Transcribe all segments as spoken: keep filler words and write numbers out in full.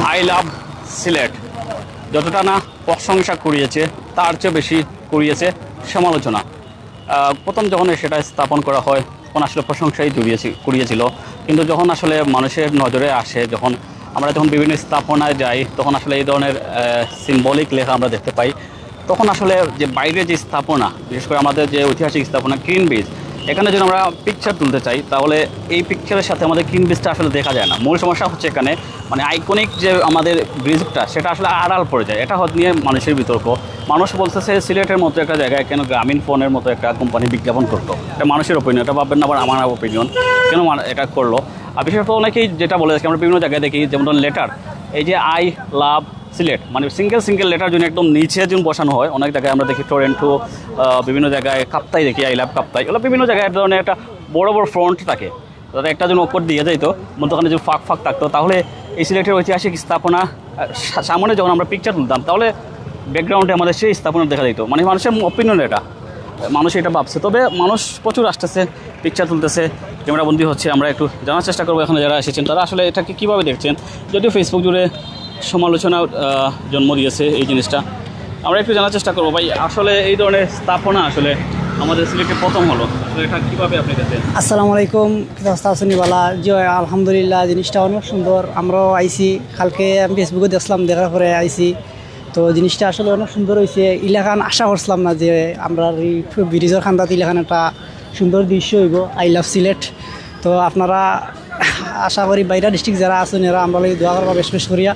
I love Sylhet যতটা না প্রশংসা কুড়িয়েছে, তার চেয়ে বেশি কুড়িয়েছে সমালোচনা। আহ, প্রথম যখন সেটা স্থাপন করা হয়, তখন আসলে প্রশংসাই জুড়িয়েছি, কুড়িয়েছিল। কিন্তু যখন আসলে মানুষের নজরে আসে, যখন আমরা যখন বিভিন্ন স্থাপনায় যাই, তখন আসলে এই ধরনের সিম্বলিক লেখা আমরা দেখতে পাই। তখন আসলে যে বাইরে যে স্থাপনা, বিশেষ করে আমাদের যে ঐতিহাসিক স্থাপনা কিন ব্রিজ, এখানে যদি আমরা পিকচার তুলতে চাই, তাহলে এই পিকচারের সাথে আমাদের কিন ব্রিজটা আসলে দেখা যায় না। মূল সমস্যা হচ্ছে এখানে, মানে, আইকনিক যে আমাদের ব্রিজটা, সেটা আসলে আড়াল পড়ে যায়। এটা হয়তো নিয়ে মানুষের বিতর্ক। মানুষ বলতেছে সিলেটের মতো একটা জায়গায় কেন গ্রামীণ ফোনের মতো একটা কোম্পানি বিজ্ঞাপন করতো। এটা মানুষের ওপিনিয়ন, এটা ভাববেন না আবার আমার ওপিনিয়ন, কেন মান- এটা করলো। আর বিশেষত অনেকেই যেটা বলে, আজকে আমরা বিভিন্ন জায়গায় দেখি, যেমন ধরুন লেটার, এই যে আই লাভ সিলেট, মানে সিঙ্গেল সিঙ্গেল লেটার যদি একদম নিচে যদি বসানো হয়, অনেক জায়গায় আমরা দেখি টরেন্টো, আহ, বিভিন্ন জায়গায় কাপ্তাই দেখি, আই লাভ কাপ্তাই, ওগুলো বিভিন্ন জায়গায় এক ধরনের একটা বড় বড় ফন্ট থাকে। তাতে একটা যদি অক্ষর দিয়ে যাইতো, মধ্যখানে যদি ফাঁক ফাঁক থাকতো, তাহলে এই সিলেটের ঐতিহাসিক স্থাপনা, আহ, সা- সামনে যখন আমরা পিকচার তুলতাম, তাহলে ব্যাকগ্রাউন্ডে আমাদের সেই স্থাপনা দেখা যাইতো। মানে মানুষের ওপিনিয়ন এটা, মানুষ এটা ভাবছে। তবে মানুষ প্রচুর আসতেছে, পিকচার তুলতেছে, ক্যামেরাবন্দি হচ্ছে। আমরা একটু জানার চেষ্টা করবো এখানে যারা এসেছেন, তারা আসলে এটাকে কীভাবে দেখছেন। যদিও ফেসবুক জুড়ে সমালোচনা, আহ, জন্ম দিয়েছে এই জিনিসটা। আমরা একটু জানার চেষ্টা করবো ভাই, আসলে এই ধরনের স্থাপনা আসলে আমাদের সিলেটে প্রথম হলো, আসলে এটা কীভাবে আপনি দেখেন? আসসালামু আলাইকুম, কিতা অবস্থা আছনি বালা? জি, আলহামদুলিল্লাহ, জিনিসটা অনেক সুন্দর। আমরাও আইছি, কালকে আমি ফেসবুকে দেখলাম, দেখার পরে আইছি। তো জিনিসটা আসলে অনেক সুন্দর হয়েছে। ইলাখান আশা করছিলাম না যে আমরা এই ব্রিজের খান্দাত ইলাখান একটা সুন্দর দৃশ্য হইব। I love Sylhet. তো আপনারা, আশা করি বাইরা ডিস্ট্রিক্ট যারা আছেন, এরা আমরা লাগি দোয়া করবা বেশ বেশ করিয়া।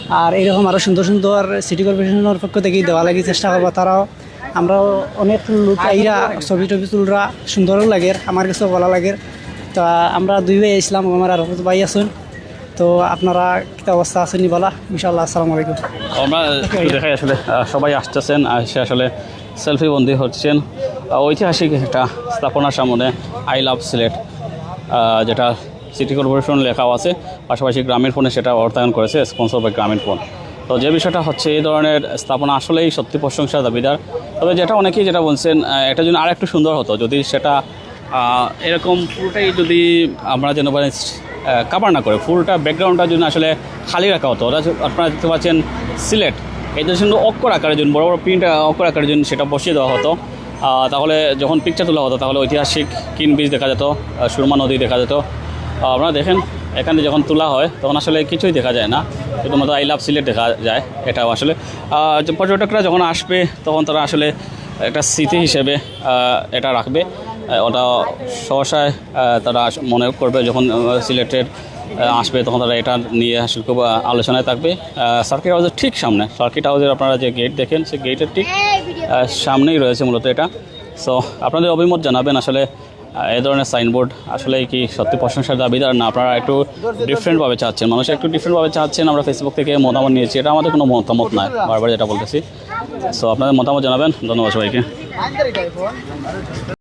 আর এরকম আরও সুন্দর সুন্দর সিটি কর্পোরেশনের পক্ষ থেকে দেওয়া লাগি চেষ্টা করবা তারাও। আমরাও অনেক লোক আইরা ছবি টবি তুলরা, সুন্দরও লাগে, আমার কাছেও ভালো লাগে। তো আমরা দুই ভাই ইসলাম, আমার আর ভাই আছেন। তো আপনারা কিতা অবস্থা আছনি বালা? ইনশাআল্লাহ, আসসালামু আলাইকুম। আমরা একটু দেখাই আসলে, আহ, সবাই আসতেছেন, এসে আসলে সেলফি বন্দি হচ্ছেন। আহ, ঐতিহাসিক একটা স্থাপনার সামনে আই লাভ সিলেট, আহ, যেটা সিটি কর্পোরেশন লেখাও আছে, পাশাপাশি গ্রামীণ ফোনে সেটা অর্থায়ন করেছে, স্পন্সর বাই গ্রামীণ ফোন। তো যে বিষয়টা হচ্ছে, এই ধরনের স্থাপনা আসলেই সত্যি প্রশংসার দাবিদার। তবে যেটা অনেকেই যেটা বলছেন, আহ, এটা যদি আর একটু সুন্দর হতো, যদি সেটা, আহ, এরকম পুরোটাই যদি আমরা যেন বলেন, আহ, কাভার না করে, ফুলটা ব্যাকগ্রাউন্ডটা যদি আসলে খালি রাখা হতো। ওরা যে, আপনারা দেখতে পাচ্ছেন সিলেট, এটা শুধু অক্ষর আকারে যদি, বড় বড় প্রিন্ট অক্ষর আকারে যদি সেটা বসিয়ে দেওয়া হতো, আহ, তাহলে যখন পিকচার তোলা হতো, তাহলে ঐতিহাসিক কিন ব্রিজ দেখা যেত, আহ, সুরমা নদী দেখা যেত। আহ, আপনারা দেখেন, এখানে যখন তোলা হয়, তখন আসলে কিছুই দেখা যায় না, শুধুমাত্র আই লাভ সিলেট দেখা যায়। এটাও আসলে, আহ, যে পর্যটকরা যখন আসবে, তখন তারা আসলে একটা স্মৃতি হিসেবে, আহ, এটা রাখবে। আহ, ওটা সহসায়, আহ, তারা আস-, মনে করবে, যখন, আহ, সিলেটের, আহ, আসবে, তখন তারা এটা নিয়ে আসলে খুব, আহ, আলোচনায় থাকবে। আহ, সার্কিট হাউসের ঠিক সামনে, সার্কিট হাউসের আপনারা যে গেট দেখেন, সেই গেটের ঠিক, আহ, সামনেই রয়েছে মূলত এটা। সো আপনাদের অভিমত জানাবেন আসলে, আহ, এই ধরনের সাইনবোর্ড আসলে কি সত্যি প্রশংসার দাবিদার, না আপনারা একটু ডিফারেন্টভাবে চাচ্ছেন, মানুষ একটু ডিফারেন্টভাবে চাচ্ছেন? আমরা ফেসবুক থেকে মতামত নিয়েছি, এটা আমাদের কোনো মতামত নয়, বারবার যেটা বলতেছি। সো আপনাদের মতামত জানাবেন। ধন্যবাদ সবাইকে।